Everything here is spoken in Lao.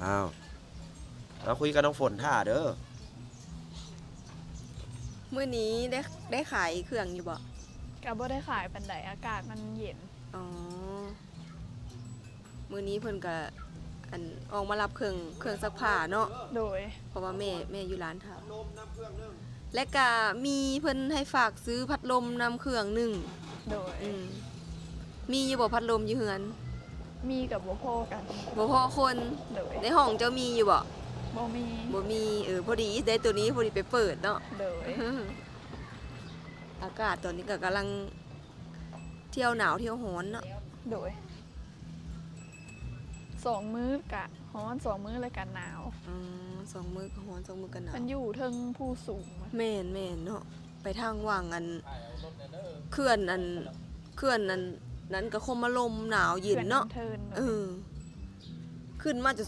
ອ້າວ ເຮົາຄຸຍກັບນ້ອງຝົນຖ້າເດີ. ມື້ນີ້ໄດ້ໄດ້ຂາຍເຄື່ອງຢູ່ບໍ່? ກໍບໍ່ໄດ້ຂາຍປານໃດ ອາກາດມັນເຢັນ. ອໍ ມື້ນີ້ເພິ່ນກໍອັນອອກມາຮັບເຄື່ອງເຄື່ອງຊັກຜ້າເນາະ. ໂດຍ ເພາະວ່າແມ່ແມ່ຢູ່ລານຖ້າ ແລະກະມີເພິ່ນໃຫ້ຝາກຊື້ພັດລົມນຳເຄື່ອງໜຶ່ງ. ໂດຍ ອືມ ມີຢູ່ບໍ່ພັດລົມຢູ່ເຮືອນ? ມີກໍບໍ່ພໍກັນ ບໍ່ພໍຄົນ. ໂດຍ ໃນຫ້ອງເຈົ້າມີຢູ່ບໍ່? ບໍ່ມີ ບໍ່ມີ. ເອີ ພໍດີໄດ້ໂຕນີ້ ພໍດີໄປເປີດເນາະ. ໂດຍ ອາກາດຕອນນີ້ກໍກຳລັງທ່ຽວໜາວທ່ຽວຮ້ອນເນາະ. ໂດຍ ສອງມື້ກະຮ້ອນ ສອງມື້ແລ້ວກະໜາວ. ອືມ ສອງມື້ກໍຮ້ອນ ສອງມື້ກໍໜາວ. ມັນຢູ່ເທິງພູສູງ. ແມ່ນໆເນາະ ໄປທາງຫວ່າງອັນເຂື່ອນອັນເຂື່ອນອັນນັ້ນກໍຄົມມະລົມໜາວເຢັນເນາະ. ເອີ ຂຶ້ນມາຈະ